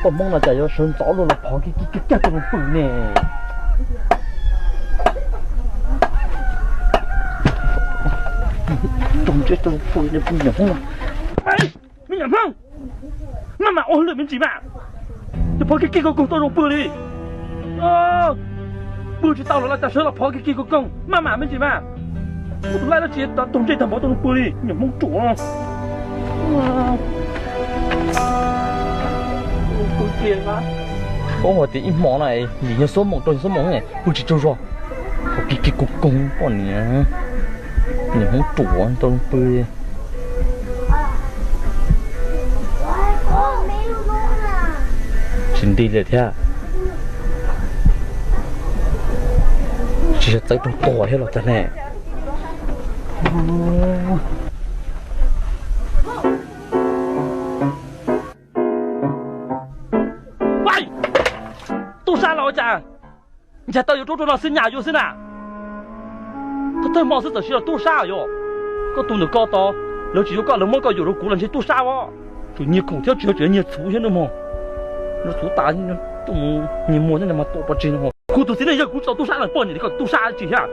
Poj Hmoob no cas yuav sawv ntxov luaj los phov kiag kiag rau pw ne. Rau ntsej rau pw ne, me nyuam Hmoob no. Me nyuam Hmoob, maj mam ua hauj lwm me ntsis mas, yuav phov kiag kiag koog koog tau zoo pw li. Pw tsis tau los cas sawv los phov kiag kiag koog koog, maj mam me ntsis mas. Muab tus laij dab tsi tau tus ntsej tag npaum tau zoo pw li, me nyuam Hmoob ruam. Paub hais tias ib hmo no vim yog xuab moos rau xuab moos pw tsis tsaug zog, phov kiag kiag koog koog poj niam, me nyuam Hmoob ruam tau zoo pw. Tsis nti li thiab. Tsis yog txawv rau tuag thiab los cas ne. Tub sab los ua cas? Ncaig tau yuav rub rau no xwb nyas yuav xwb na. Thawj thawj hmo xwb txawm siv los tub sab yom. Koj tus ntawm koj tod, lawv tsis yuav koj lawv muab koj yuam rau kuv los ntshe tub sab os. Tseem nyiag khoom thiab tsis yog tseem nyiag txhuv thiab no mog. Nyiag txhuv tas, nyiag muag thiab mas tua pov tseg no. Kuv tus txiv neej yog kuv tsis tau tub sab los poj niam li koj tub sab tsis thiab.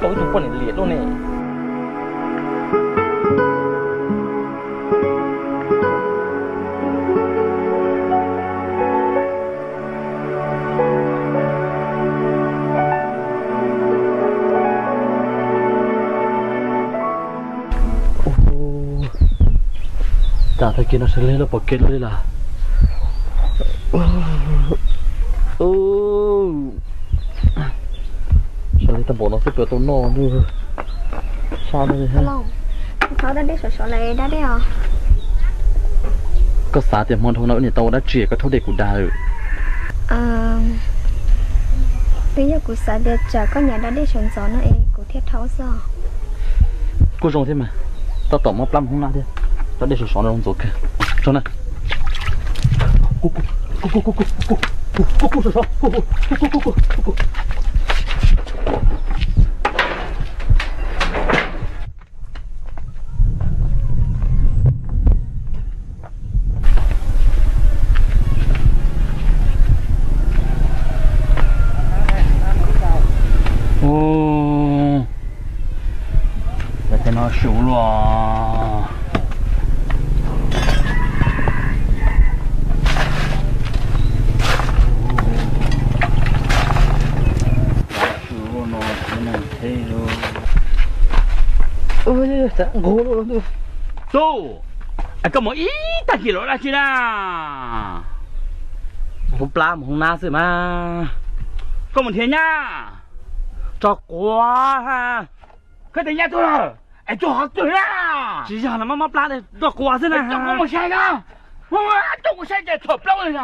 Tau ib tug poj niam liam luaj ne. Cas tag kis no sawv li lawm pom kev lawm li lawm. Sawv li tag npaum no xwb pem tau noj. Sab no li. Thov dab dej sov sov lawm dab dej os. Koj xav tias hmo dhau no wb niam tau ua dab tsi koj thauj dej kuv dag lawm? Twb yog kuv xav tias tsam koj nyav dab dej sawv ntxov no es kuv thiaj thauj xwb. Kuj zoo thiab mas, tab tom mob plab mus hoob nab thiab, cov dej sov sov no zoo ntxuav kawg. Tso na. Ua, tej no su luaj. Su luaj no kuv neeg theb lawm. Nqus luaj. Tub, koj mus ib tag kis los dab tsi na? Hoob plab mus hoob nab xwb mas. Koj mus nrhiav nyab tso quav. Koj tias nyab tuag lawm es tuag qhov twg na? Tsis yog, no mob mob plab tuaj quav xwb na. Coj kuv mus saib na. Coj kuv saib ces txhom plaub li os.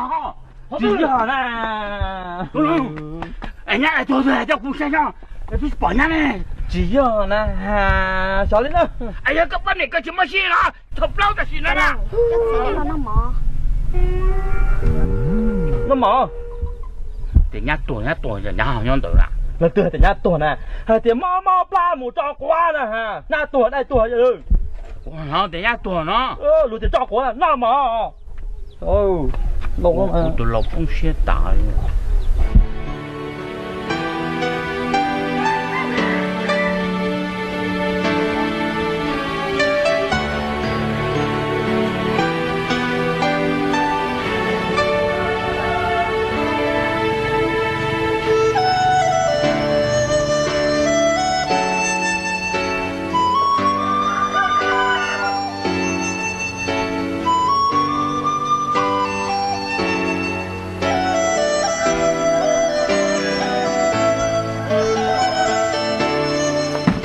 Tsis yog na. Es nyab tuag twg coj kuv saib na. Twb tsis pom nyab ne. Tsis yog na. Xyov li na. Es yog koj poj niam koj tsis muaj sij los txhom plaub tam sim no na. Noj mov. Tias nyab tuag, nyab tuag, nyab ho nyob ntawd na. Leej twg hais tias nyab tuag na? Hais tias mob mob plab mus tso quav na. Nyab tuag dab tuag. Tias nyab tuag no. Luag tias tso quav noj mov. Kuv tus laus poob siab tas li.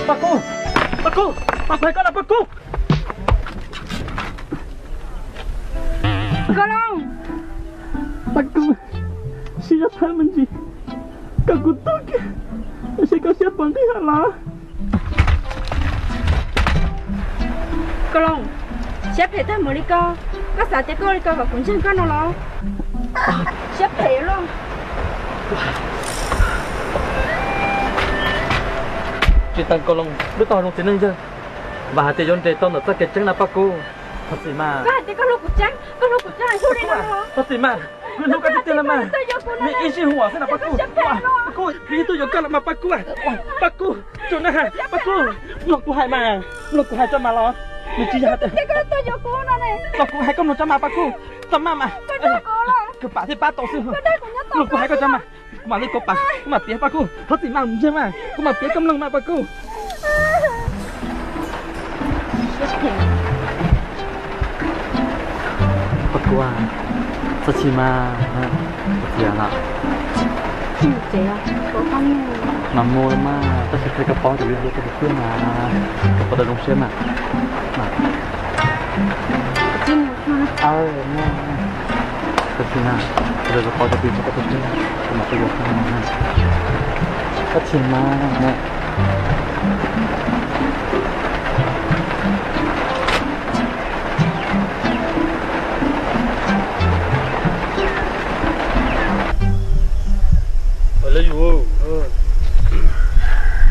Paj Kub, Paj Kub, Paj Kub, hais koj no Paj Kub. Koj Looj, Paj Kub, sib zog thawb me ntsis, koj kuv tuag kiag, seb koj siab puas nqig hab los. Koj Looj, siab phem tag mus li koj, koj xav tias koj ua li ko kom kuv ntseeg koj no los? Siab phem lauj. Tsis tas Koj Looj, lub taub hau zoo txiv neej yawg, vam hais tias yuav nres tau ntawm txoj kev tseeb na Paj Kub. Thov txim mas. Koj hais tias koj hlub kuv tseeb, koj hlub kuv tseeb, hlub li no los? Thov txim mas, kuv hlub koj tiag tiag los mas. Neb ib sij huam xwb na Paj Kuj. Paj Kuj, peb yeej tuaj yuav koj los mas Paj Kuj. Paj Kuj, tso na, Paj Kuj. Mloog kuv hais mas, mloog kuv hais tso mas los. Nws tsis yog hais tias, los kuv hais koj mloog tso mas Paj Kuj. Tso mas mas. Kws pam thiaj pab tau xwb. Mloog kuv hais koj tso mas. Kuv mam li kov pam, kuv mam piav Paj Kuj. Thov txim mas, mus ntseeg mas, kuv mam piav koj mloog mas Paj Kuj. Paj Kuj, txhob chim mas, txiav lawm. Mas mus lawm mas, tab sis qhia koj paub tias yog koj tus kheej mas, koj puas tau zoo siab mas. Txhob chim na, koj paub tias peb yog koj tus kheej, kuv mam pab yuav koj mas. Txhob chim mas.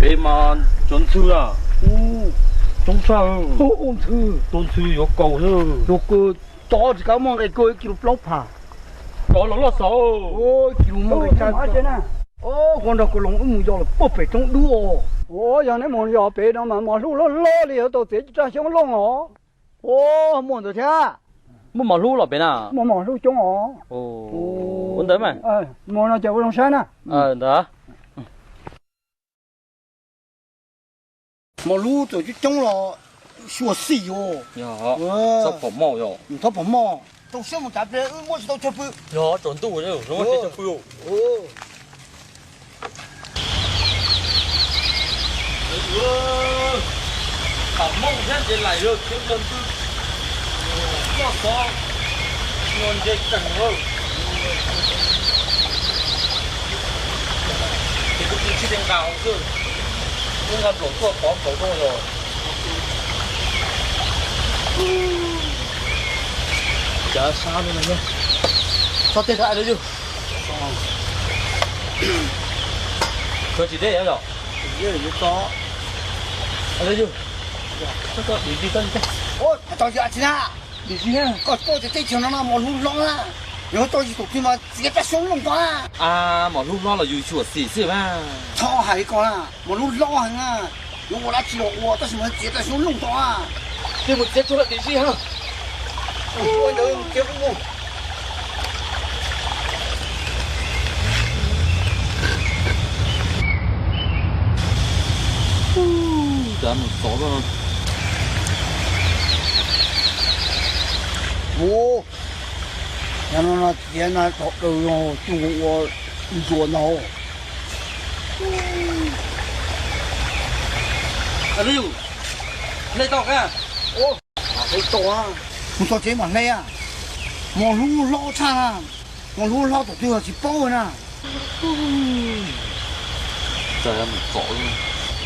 Peb mas cov ntxhw na, coob tshaj. Ntxhw, tua ntxhw yuav kaus xwb. Tua kaus, cov tsis kav muaj nqe kaus ib kis lus plaub phav. Cov los loj xav. Ib kis lus muaj nqe kaus. Ua nrog kuv los wb mus yos lawm puag pem roob dub os. Ua yog neb mus yos pem no mas mos hlub loj loj li yuav tau txiav raj xyoob looj os. Ua muaj ntawd thiab. Muaj mos hlub los pem na. Muaj mos hlub coob os. Ua ntawd mas. Mus no ces ua zoo saib na. Ntawd. Mos hlub txawm coob coob los xyuam xim os. Txhob pom moj yom. Txhob pom moj. Rau siab mus cav ple wb muab tsis tau chaw pw. Yog tsaus ntuj zoo tsis tau chaw pw. Tam mooj thiab ces laim yog khiav nrog ntws. Noj xov no nce tsees lawm. Ces kuv tus tsis tau nqa hauv xwb. Kuv nqa nplaum tuaj pov nplaum rau los. Cav sab li no. Txhob tej rau yus. Koj tsis deb yom? Yus tso. Yus tso dim zis tso. Tso yus tsis na. Dim zis na. Koj tuaj teb chaws no no mos hlub hlob na. Yog tso yus tus twg mas txiav raj xyoob looj tod na. A, mos hlub hlob los yus xyuam xim xwb mas. Txhob hais li ko na, mos hlub hlob heev na. Yuav ua dab tsi los ua tab sis mas txiav raj xyoob looj tod na. Ces mus txiav tsuag dim zis ha. Ua ntawd mus txiav kuv mus. Cav mus txov no. Ua, no no txiav na, tov daws no, cuj ua ntsuas no. Hle tau ka? Hle tau, mus txog tsev mam hle. Mos hlub hlob tshaj na, mos hlub hlob tus twg tsis paub na.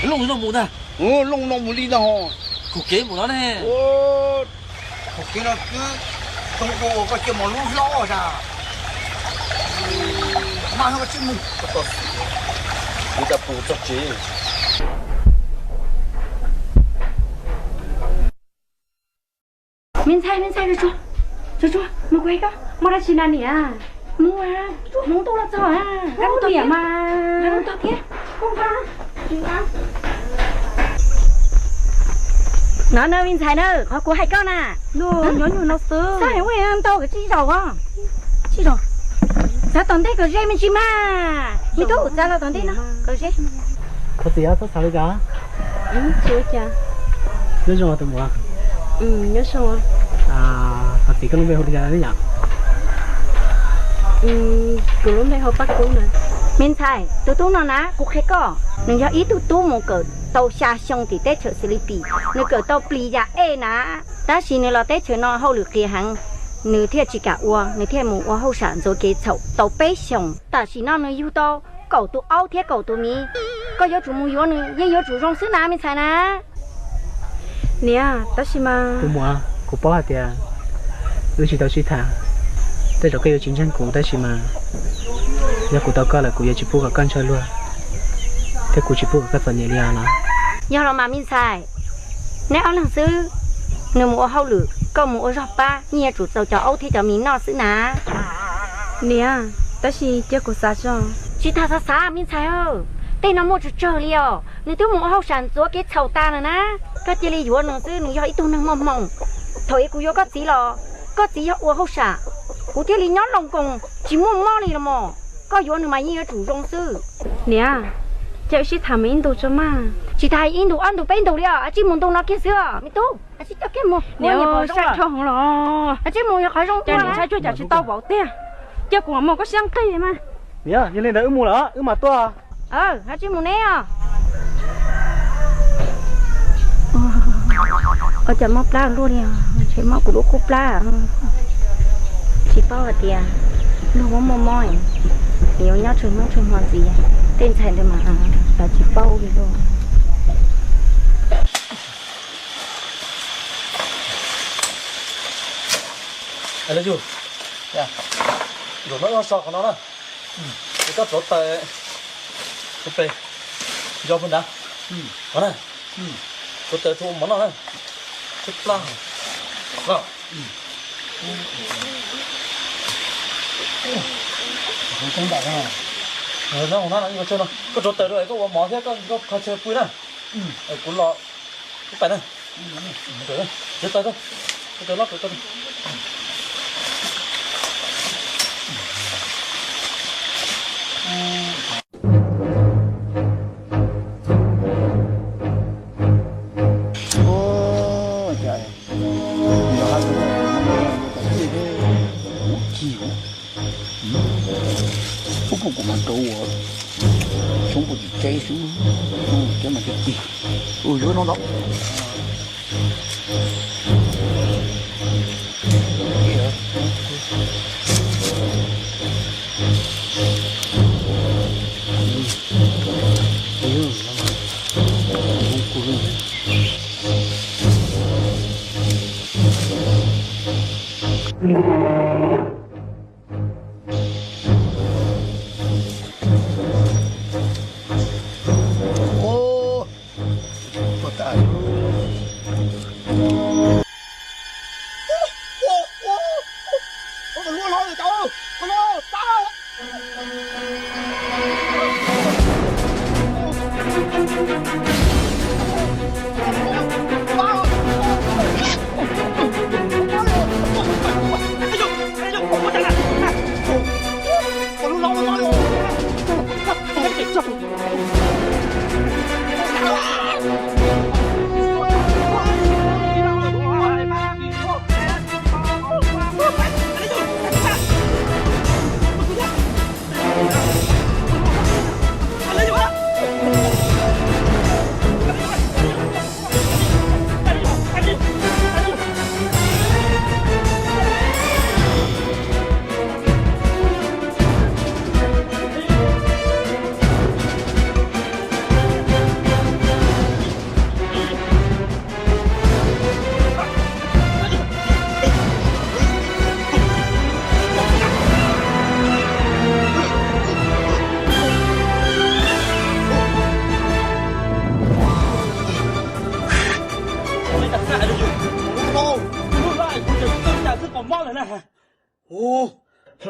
Looj no mus ntag. Looj no mus li no. Kuv kev mus no ne. Kuv kev no twb too ua koj cia mos hlub hlob tas. Mas koj tsis mus. Kuv coj pus txog tsev. Me ntxhais, me ntxhais, tsuag tsuag, mus kuv hais koj. Muaj dab tsi na niam? Muaj, hmoob tuaj los txog, koj niam mas. No na me ntxhais na, qhov kuv hais koj na. Nyob nyuag no xwb. Xav ua ntau kawg tsib zaug os. Tsib zaug. Xav tom ntej kom ze me ntsis mas. Me tub, xav los tom ntej no kom ze. Thov txim, txhob xav li cas. Nyob zoo tus muam. Nyob zoo. Thov txim, koj lub npe hu li cas yom? Kuv lub npe hu Paj Kub na. Me ntxhais, tus tub no na, kuv qhia koj, nws yog ib tug tub mus kawm tau xya xyoo tim teb chaws Xilipis, nws kawm tau plis yam ej na. Tab sis nws los teb chaws no hauj lwm qias heev, nws thiaj tsis kam ua, nws thiaj mus ua hauj sam ntxuav kev txhaum tau peb xyoos. Tam sim no nws yug tau kaum tus aub thiab kaum tus miv. Koj yuav tsum mus yuav nws, yeej yuav tsum zoo xwb na me ntxhais na. Niam, tab sis mas tus muam, kuv paub hais tias wb tsis tau sib tham, tej zaum koj yuav tsis ntseeg kuv tab sis mas yog kuv tau koj lawm kuv yuav tsis pub kom koj ntshaw luag, thiab kuv tsis pub kom koj txom nyem li os los. Yog los mas me ntxhais, neb ob leeg xwb, Nws mus ua hauj lwm, koj mus ua zog pab, yeej yuav tsum txaus cov aub thiab cov mis noj xwb na. Niam, tab sis cia kuv xav tso. Tsis tas xav xav me ntxhais, tej no muaj tsawg tsawg li os. Nws twb mus ua hauj sam ntxuav kev txhaum tas lawm na. Koj cia li yuav nws xwb, nws yog ib tug neeg muaj hmoo. Thaum ub kuv yuav koj txiv los koj txiv yog ua hauj sam, kuv thiaj li nyob loos koos tsis muaj mob li los mas. Koj yuav nws mas yeej yuav tsum zoo xwb. Niam, cia wb sib tham mus ib ntus tso mas. Tsis tas ib ntus ob ntus peb ntus li os, a tsij mus ntu no kiag xwb os me tub. A tsij coj kiag mus. Niam, saib dhau hwv los. A tsij mus qhov zoo, cas ntshai cuag cas tsis tau vauv tiag. Cia kuv mam mus, koj siab nqig mas. Niam, yog li ntawd wb mus lawm wb mam tuaj. A tsij mus neb os. Ua cas mob plab luaj li, ntshe mob kuv lub qub plab. Tsis paub hais tias luag muaj muaj mob, yuav nyob tsheej hnub tsheej hmo ntxiv, tej ntxhais ntawd mas lawv tsis paub li lauj. Lawv yug, zaum no wb so qhov no na, es koj rauv taws, rauv pes, nco puag nrad, qhov na, rauv taws rau mov noj na, tshaib plab. Koj rauv taws rau koj ua mov thiab koj kho chaw pw na, kuv los pais na. Ub, kuv mas rau ua xyoob puas tsis tseb xwb, ceb mas ceg tig. Ua yuav no ntau. Ua tas.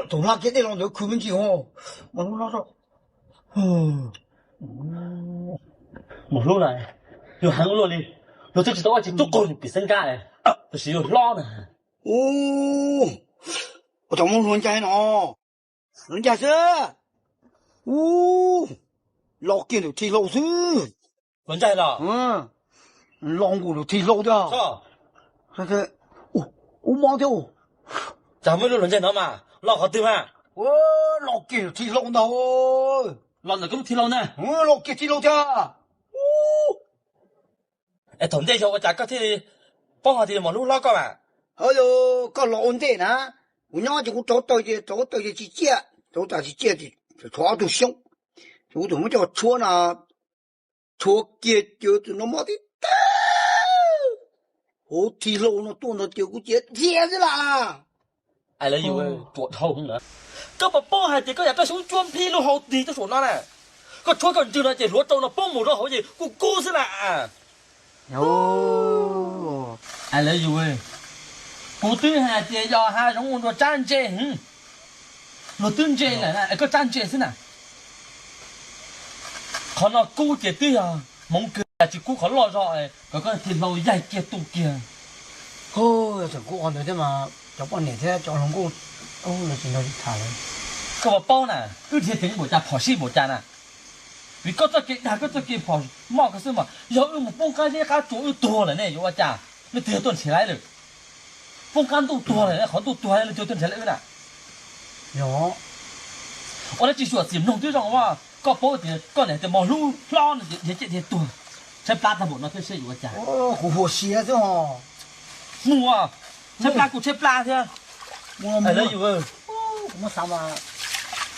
Tus hla kiag dej los ntawd khwv me ntsis os. Mas hlub na, yus heev ua luaj li, luag twb tsis tau ua tsis tub qaug nws piv xeeb nkab, tab sis yus hlob na. Ua cas muaj hluas ncaig no, hluas ncaig xwb. Ub, los kiag nram thij hlau xwb. Hluas ncaig los? Los nkaus nram thij hlau thiab. Ub, mob thiab. Cas muaj lub hluas ncaig no mas los qhov twg mas? Los kiag nram thij hlau ntag. Los ntawm koj lub thij hlau na. Los kiag thij hlau thiab. Es thaum ntej yog ua cas koj thiaj li paub hais tias mos lub hlob koj mas? Ho yog koj los ua ntej na, kuv nyob ces kuv rauv taws ces rauv taws ces tsis ciaj, rauv taws tsis ciaj ces tshuav ob tug xyoob, ces kuv tus muab coj tshuab no, tshuav kiag ces tus no mob tib tag, hauv thij hlau no tuaj ntag ces kuv cia dhia xwb las. Ruam dhau na. Koj puas paub hais tias koj yam roj xyoob cuab nplhib lub hau tig rau saum no na, koj tshuab koj ntswg no ces hluav taws no poob mus rau hauv ces kuj kub xwb las. Ai lawv yus, kuv twb hais tias yog hav zoov ua dua tsab ntse heev, luag twb ntse lawm na, es koj tsab ntse xwb na. Qhov no kub ces twb yog hmoov kawg, tsis kub qhov loj zog kom koj tig hlau yaig kiag tu kiag. Tseem kub qhov ntawd thiab mas cov poj niam thiab cov hluas nkauj tsis nrog tham lawm. Koj puas paub na, wb dhia ceev npaum cas phom sij npaum cas na. Vim koj txoj kev dag koj txoj kev phom moj koj xwb mas yog wb mus poob qab zeb qab tsua wb tuag lawm ne yuav ua cas? Leej twg yog tuaj nrhiav lawv? Poob qab ntuj tuag lawm, qhov ntuj tuag leej twg tuaj nrhiav lawv na? Ua dab tsi xyuam xim mloog twb zoo as, koj paub tias koj niam tias mos hlub hlob no ces dhia ciaj dhia tuag, tshaib plab tag npaum no thiab seb yuav ua cas. Kuv huam siab xwb os. Mus, tshaib plab kuv tshaib plab thiab. Lawv yus,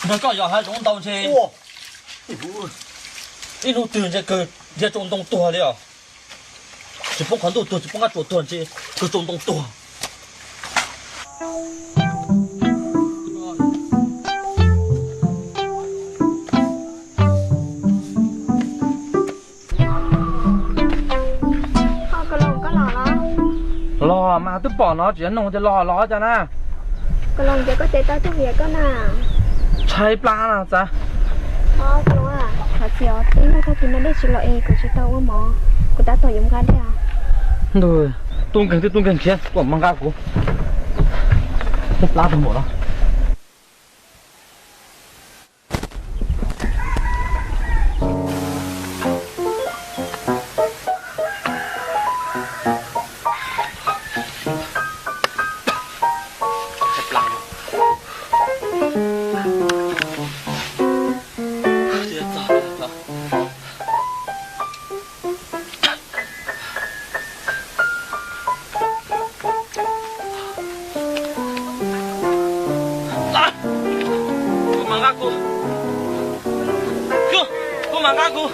nrog koj yos hav zoov ntau ntshe ib hnub twg ntshe kawg dhia tsau ntoo tuag li os. Tsis poob qhov ntuj tuag tsis poob qab tsua tuag ntshe kawg tsau ntoo tuag. Los mas twb pom no tsis yog noog ces los los cas na. Tshaib plab na txav. Kuv tab tom yuav nqa dej. Ntuj, tu nkeeg twb tu nkeeg khiav tuaj mas nqa kuv. Tshaib plab tag npaum no. Koj mas nqa kuv. Koj mas nqa kuv.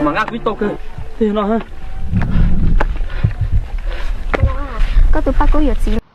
Mas nqa kuv ib tau kawg. Tej no, koj tus paj kub yuav txiv.